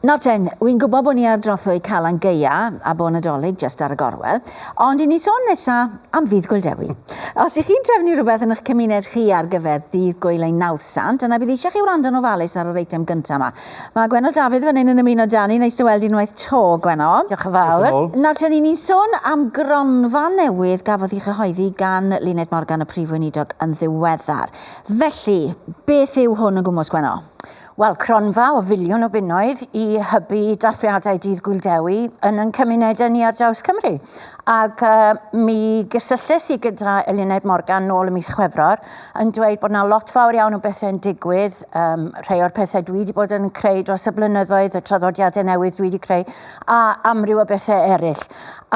Nawr ten, wy'n gwybod bod ni ar drothwy Calan Gaea a bod Nadolig jyst ar y gorwel, ond i ni sôn nesa am Ddydd Gŵyl Dewi. Os ych chi'n trefnu rhywbeth yn eich cymuned chi ar gyfer Ddydd Gŵyl ein Nawddsant, yna bydd eisiau chi wrando'n ofalus ar yr eitem gyntaf yma. Mae Gwenno Dafydd fan hyn yn ymuno 'da ni. Neis dy weld unwaith 'to, Gwenno. Diolch yn fawr. Nawr ten, i ni'n sôn am gronfa newydd gafodd ei chyhoeddi gan Luned Morgan, y Prif Weinidog, yn ddiweddar. Felly, beth yw hwn yn gwmws, Gwenno? Wel, cronfa o filiwn o bunnoedd i hybu dathliadau Dydd Gŵyl Dewi yn ein cymunedau ni ar draws Cymru. Ac uh, mi gysylltes i gyda Eluned Morgan nôl ym mis Chwefror yn dweud bod yna lot fawr iawn o bethau'n digwydd, um, rhai o'r pethau dwi wedi bod yn creu dros y blynyddoedd, y traddodiadau newydd dwi wedi creu, a amryw o bethau eraill.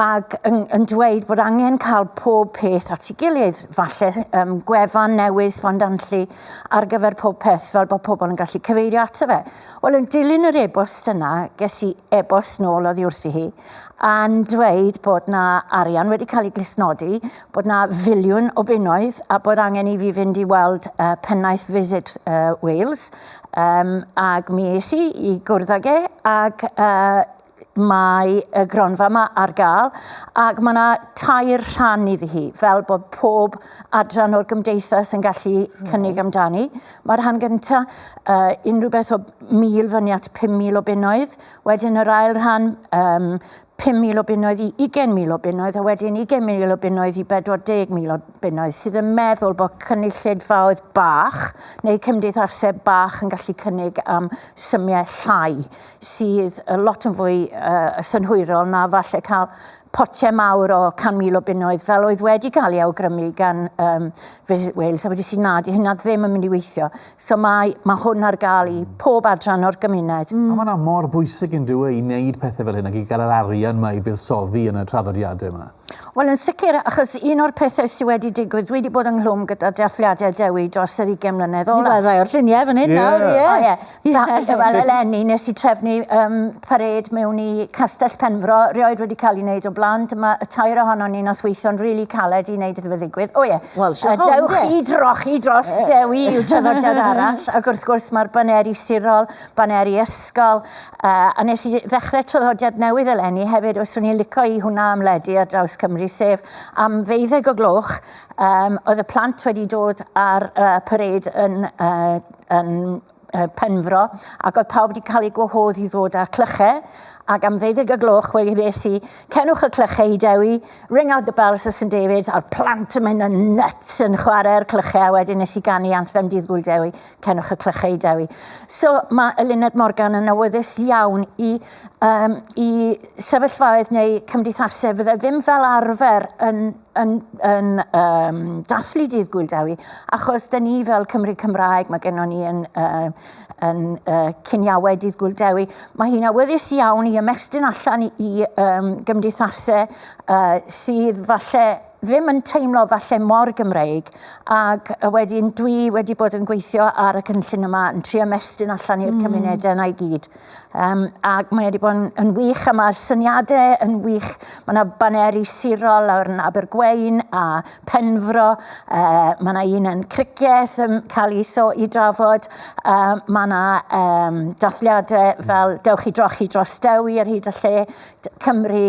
Ac yn, yn dweud bod angen cael pob peth at ei gilydd, falle um, gwefan newydd, sbondanllu, ar gyfer pob peth fel bod pobl yn gallu cyfeirio ato fe. Wel, yn dilyn yr e-bost yna, ges i e-bost nôl oddi wrthi hi, a'n dweud bod na arian wedi cael ei glustnodi, bod na filiwn o bunnoedd a bod angen i fi fynd i weld uh, pennaeth Visit uh, Wales. Um, ac mi es i i gwrdd ag e, ac uh, Mae y gronfa yma ar gael ac mae yna tair rhan iddi hi, fel bod pob adran o'r gymdeithas yn gallu cynnig amdani. Mae'r rhan gyntaf, uh, unrhyw beth o 1,000 fyny at 5,000 o bunnoedd. Wedyn yr ail rhan, um, 5,000 o bunnoedd i 20,000 o bunnoedd, a wedyn 20,000 o bunnoedd i 40,000 o bunnoedd, sydd yn meddwl bod cynulleidfaoedd bach neu cymdeithasau bach yn gallu cynnig am symiau llai. sydd lot yn fwy uh, synhwyrol na falle cael potiau mawr o 100,000 o bunnoedd fel oedd wedi cael ei awgrymu gan um, Visit Wales a wedi si na, di hynna ddim yn mynd i weithio. So mae, mae hwn ar gael i hmm. pob adran o'r gymuned. Mm. A mae'n mor bwysig yn dyw e i wneud pethau fel hyn ac i gael yr arian yma i fuddsoddi yn y traddodiadau yma. Wel, yn sicr, achos un o'r pethau sydd wedi digwydd, dwi wedi bod ynghlwm gyda dathliadau Dewi dros yr 20 mlynedd ola. Ni'n gweld rhai o'r lluniau fan hyn nawr, ie. O, ie. Wel, eleni, nes i trefnu um, parêd mewn i Castell Penfro, rioed wedi cael ei wneud o blaen. Dyma y tair ohonon ni nath weithio'n rili really caled i wneud iddo fe ddigwydd. O ie. Wel, uh, dewch i drochi dros Dewi yw traddodiad arall. Ac wrth gwrs mae'r baneri sirol, baneri ysgol, uh, a nes i ddechrau traddodiad newydd eleni hefyd, os o'n i'n licio i hwnna amledu ar draws Cymru, sef am ddeuddeg o gloch, um, oedd y plant wedi dod ar uh, parade yn, uh, yn uh, Penfro, ac oedd pawb wedi cael eu gwahodd i ddod â clychau, ac am ddeuddeg o gloch wedi ddes i, cenwch y clychau i Dewi, ring out the bells of St David's, a'r plant yn mynd yn nuts yn chwarae'r clychau, a wedyn nes i ganu anthem Dydd Gŵyl Dewi, Cenwch y clychau i Dewi. So mae Eluned Morgan yn awyddus iawn i, um, i sefyllfaoedd neu cymdeithasau fydde ddim fel arfer yn, yn, yn um, dathlu Dydd Gŵyl Dewi, achos dyn ni fel Cymru Cymraeg, mae gennon ni yn, uh, yn uh, ciniawau Dydd Gŵyl Dewi. Mae hi'n awyddus iawn i ymestyn allan i, i um, gymdeithasau uh, sydd falle ddim yn teimlo falle mor Gymreig ac wedyn dwi wedi bod yn gweithio ar y cynllun yma yn trio ymestyn allan i'r mm. cymunedau yna i gyd. Um, ac mae wedi bod yn, yn wych a mae'r syniadau yn wych. Mae yna baneri sirol lawr yn Abergwein a Penfro. Uh, mae yna un yn Cricieth yn cael ei so i drafod. Uh, mae yna um, dathliadau fel Dewch i Drochi dros Dewi ar hyd y lle. Cymru,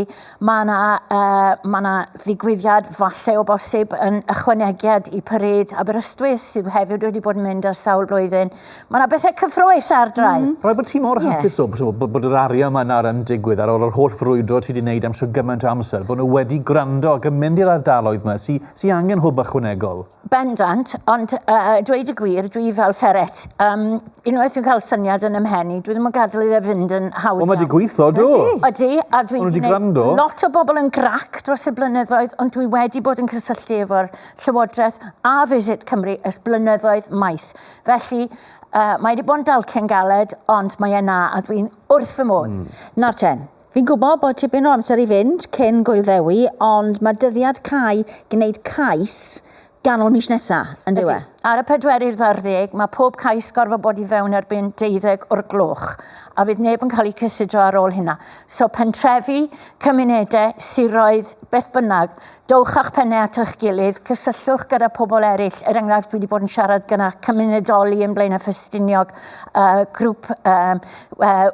mae yna uh, ma 'na ddigwyddiad falle o bosib yn ychwanegiad i parade Aberystwyth sydd hefyd wedi bod yn mynd ar sawl blwyddyn. Mae yna bethau cyffroes ar draul. Mm. Rhaid bod ti mor yeah. hapus o bod, bod yr arian yma nawr yn digwydd ar ôl yr holl frwydro ti wedi gwneud am sio gymaint o amser, bod nhw wedi gwrando ac yn mynd i'r ardaloedd yma sy'n sy angen hwb ychwanegol. Bendant, ond uh, dweud y gwir, dwi fel ferret. Um, unwaith dwi'n cael syniad yn ymhen i, dwi ddim yn gadael iddo fynd yn hawdd. Wel, mae di gweithio, do. Ydy, a dwi wedi gwneud lot o bobl yn grac dros y blynyddoedd, ond dwi wedi bod yn cysylltu efo'r Llywodraeth a Visit Cymru ers blynyddoedd maith. Felly, uh, mae wedi bod yn dalcen galed, ond mae e na, a dwi'n wrth fy modd. Mm. Nawr ten, Fi'n gwybod bod tipyn o amser i fynd cyn Gŵyl Ddewi, ond mae dyddiad cau gwneud cais ganol mis nesa, yn dyw e? Ar y pedwerydd ar ddeg, mae pob cais gorfod bod i fewn erbyn deuddeg o'r gloch, a fydd neb yn cael eu cysidro ar ôl hynna. So pentrefi, cymunedau, siroedd, beth bynnag, dowch â'ch pennau at eich gilydd, cysylltwch gyda pobl eraill. Er enghraifft, dwi wedi bod yn siarad gyda Cymunedoli yn Blaenau Ffestiniog, grŵp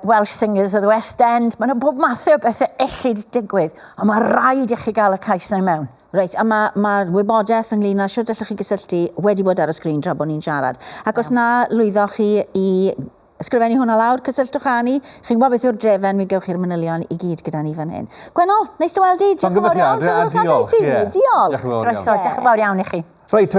Welsh Singers of the West End. Mae yna bob mathau o bethau ellid digwydd, ond mae rhaid i chi gael y cais 'na i mewn. Reit, a mae'r ma wybodaeth ynglyn â sut allwch chi gysylltu wedi bod ar y sgrin tra bod ni'n siarad. Ac os na lwyddoch chi i ysgrifennu hwnna lawr, cysylltwch â ni. Chi'n gwybod beth yw'r drefen, mi gewch chi'r manylion i gyd gyda ni fan hyn. Gwenno, neis dy weld di. Diolch yn fawr iawn. Diolch. Diolch. Diolch yn fawr iawn. Croeso, diolch yn fawr iawn i chi. Reit,